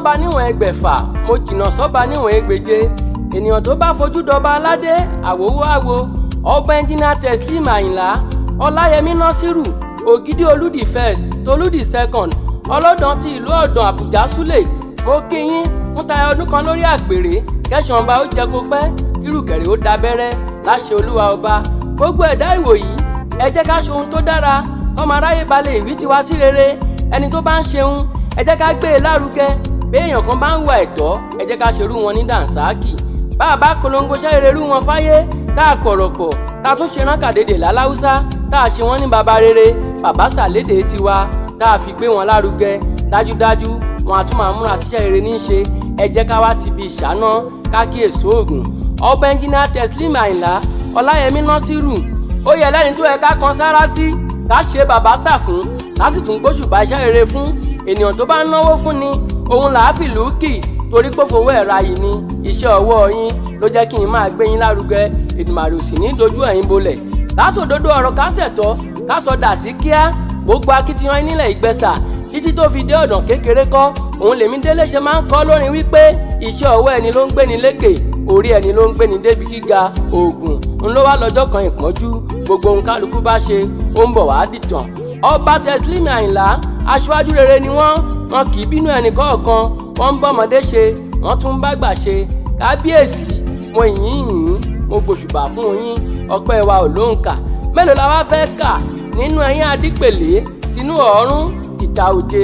Mọ́ba níwọ̀n 600, mo jìnnà sọ́ba níwọ̀n 600. Ènìyàn tó bá fojú dọba aládé, àwòwò àwo. Ọba Ẹnjìnà Teslim Àyìnlá Ọláyẹmí Násírù Ògìdì Olúdi first, Tolúdi second, ọlọ́dàn ti ìlú Ọ̀dàn, Àbújá Súlè, mo kí yín fún tayọ ọdún kan lórí àpèrè. Kẹsàn-án ọba ó jẹ kó pẹ́, kírùkẹ̀rẹ̀ ó dábẹ́rẹ́ láṣẹ Olúwa ọba. Gbogbo ẹ̀dá ìwòyí, ẹ jẹ́ ká ṣohun tó dára, kọ́mọ aráyé balẹ̀ ìwí tiwa sí rere. Ẹni tó bá ń ṣeun, ẹ jẹ́ ká gbé e lárugẹ. Béèyàn kan bá ń wà ẹ̀tọ́, ẹ jẹ́ ká ṣerú wọn ní dànsáàkì. Bá a bá polongo iṣẹ́ rere rú wọn fáyé, tá a kọ̀rọ̀kọ̀, tá a tún ṣe ránkàdédè láláúsá, tá a ṣe wọ́n ní baba rere, bàbá sàlédè tiwa, tá a fi gbé wọn lárugẹ, dájúdájú wọn a tún máa múra síṣẹ́ rere ní í ṣe. Ẹ jẹ́ ká wá ti bi ìṣáná ká kíyèsí oògùn. Ọba Ẹnjìnà Teslim Àyìnlá Ọláyẹmí Násírù, ó yẹ lẹ́ni tó yẹ ká kan sára sí, ká ṣe bàbá sà fún, ká sì tún gbóṣùbà iṣẹ́ rere fún. Ènìyàn tó bá ń náwó fún ni òun là á fìlú kì, torí pé fowó ẹ̀ra yìí ni. Iṣẹ́ ọwọ́ yín ló jẹ́ kí n máa gbé yín lárugẹ. Èdùmàrè ò sì ní dojú ẹ̀yin bolẹ̀. Ká sòdodo ọ̀rọ̀, ká ṣẹ̀tọ́, ká sọ dà sí kíá. Gbogbo akitiyan yín nílẹ̀ Ìgbẹ́sà títí tó fi dé ọ̀dàn kékeré kọ́ òun lèmi délé ṣe máa ń kọ́ lórin wípé iṣẹ́ ọwọ́ ẹni ló ń gbéni lékè, orí ẹni ló ń gbéni débi gíga. Oògùn ń ló wá lọ́jọ́ kan ìpọ́njú, gbogbo ohun kálukú bá ṣe, ó ń bọ̀ wá dìtàn. Ọba Teslim Àyìnlá, aṣáájú rere ni wọ́n. Wọn kì í bínú ẹnì kọ̀ọ̀kan, wọ́n ń bọ́mọdé ṣe, wọ́n tún ń bágbà ṣe. Kábíyèsí, mo yìn yín, mo gbòṣùbà fún yín. Ọpẹ́ wa ò lóǹkà. Mélòó la wá fẹ́ kà nínú ẹ̀yìn adípèlé tinú ọ̀ọ́rùn ìta òde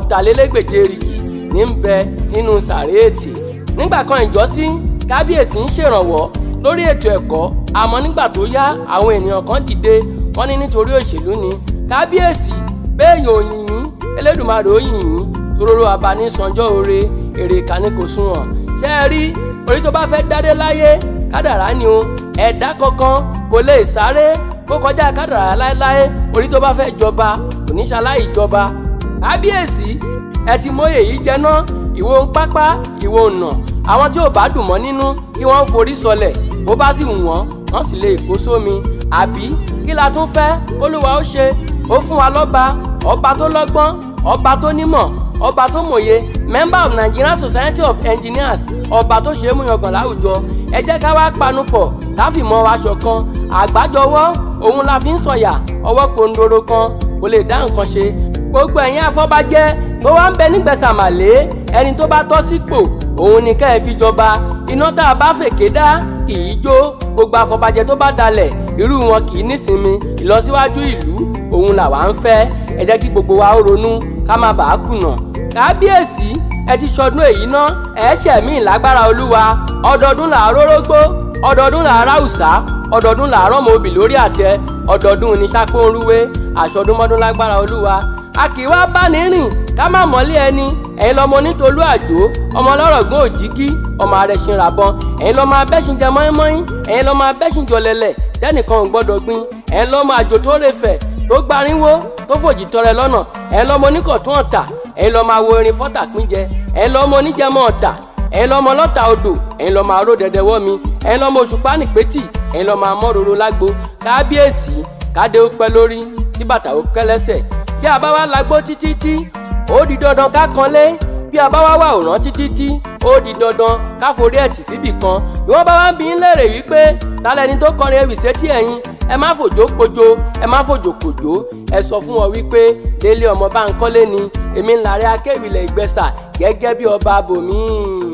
63 rìgì ní ń bẹ nínú sàréètì? Nígbà kan ìjọ́sí, kábíyèsí ń ṣèrànwọ́ lórí ètò ẹ̀kọ́, àmọ́ nígbà tó yá, àwọn ènìyàn kan dìde, wọ́n ní nítorí òṣèlú ni. Kábíyèsí, béèyàn ò yìn yín, Elédùmarè ó yìn yín. Toróró abanísanjọ́ oore èrè ìkànnì kò sunwọ̀n. Ṣé ẹ rí orí tó bá fẹ́ dádé láyé, kádàrá ni o. Ẹ̀dá kankan kò lè sáré kó kọjá kádàrá láéláé. Orí tó bá fẹ́ jọba kò ní ṣaláì jọba. Kábíyèsí, ẹ ti mọyè yìí jẹná. Ìwọ ń pápá, ìwọ ń nà. Àwọn tí ò bá dùn mọ́ nínú, kí wọ́n forí sọlẹ̀. Bó bá sì wù wọ́n, wọ́n sì lè kó sómi. Àbí kí la tún fẹ́ Olúwa ó ṣe? Ó fún wa lọ́ba, ọba tó lọ́gbọ́n, ọba tó nímọ̀, ọba tó mòye, member of Nigerian Society of Engineers, ọba tó ṣe é múyangàn láwùjọ. Ẹ jẹ́ ká wá panupọ̀, ká fìmọ̀ wa ṣọ̀kan. Àgbájọwọ́ òun la fi ń sọ̀yà, ọwọ́ pondoro kan kò lè dá nǹkan ṣe. Gbogbo ẹ̀yin afọbajẹ tó wá ń bẹ nígbẹ̀sàmàlé, ẹni tó bá tọ́ sípò òun ni ká ẹ fi jọba. Iná tá a bá fèké dá kì í jó. Gbogbo afọbajẹ tó bá dalẹ̀, irú wọn kì í nísinmi. Ìlọsíwájú ìlú òun làwa ń fẹ́. Ẹ jẹ́ kí gbogbo wa ó ronú ká má bàa kùnà. Kábíyèsí, ẹ ti ṣọdún èyí ná, ẹ ṣẹ̀mí lágbára Olúwa. Ọdọọdún là á rórógbó, ọdọọdún là á ráùsá, ọdọọdún là á rọ́mọ obì lórí àtẹ, ọdọọdún ní sápó ń rúwé. Àṣọdúnmọ́dún lágbára Olúwa. A kì í wá bá ní rìn ká má mọ́lé ẹni. Ẹ̀yin lọmọ onítolú àjò, ọmọ ọlọ́rọ̀gbọ́n òjìgí, ọmọ arẹṣin ràbọn. Ẹ̀yin lọmọ abẹ́ṣin jẹ mọ́ínmọ́ín, ẹ̀yin lọmọ abẹ́ṣin jọlẹ̀lẹ̀ tẹ́nìkan ò gbọ́dọ̀ gbin. Ẹ̀yin lọmọ àjò tó refẹ̀, tó gbarinwó, tó fòjì tọrẹ lọ́nà. Ẹ̀yin lọmọ oníkọ̀tún ọ̀tà, ẹ̀yin lọmọ awo irin fọ́tà pín jẹ. Ẹ̀yin lọmọ oníjẹmọ ọ̀tà, ẹ̀yin lọmọ ọlọ́ta odò, ẹ̀yin lọmọ aró dẹdẹ wọ́ mi, ẹ̀yin lọmọ òṣùpá nìpẹ́tì, ẹ̀yin lọmọ amọ́roro lágbo. Kábíyèsí, kádé ó pẹ́ lórí, kí bàtà ó kẹ́ lẹ́sẹ̀. Bí a bá wá lagbó títí tí, ó di dandan ká kanlé. Bí a bá wá wà òràn títí tí, ó di dandan ká forí ẹ̀ tì síbì kan. Bí wọ́n bá wá ń bi ń léèrè wípé ta lẹni tó kọrin ewì sétí ẹ̀yin, ẹ má fòjó pojo, ẹ má fòjò kòjó. Ẹ sọ fún wọn wípé Délé ọmọ Báńkọ́lé ni èmi ń larẹ́ akéwìlẹ̀ Ìgbẹ́sà gẹ́gẹ́ bí ọba bòmíì.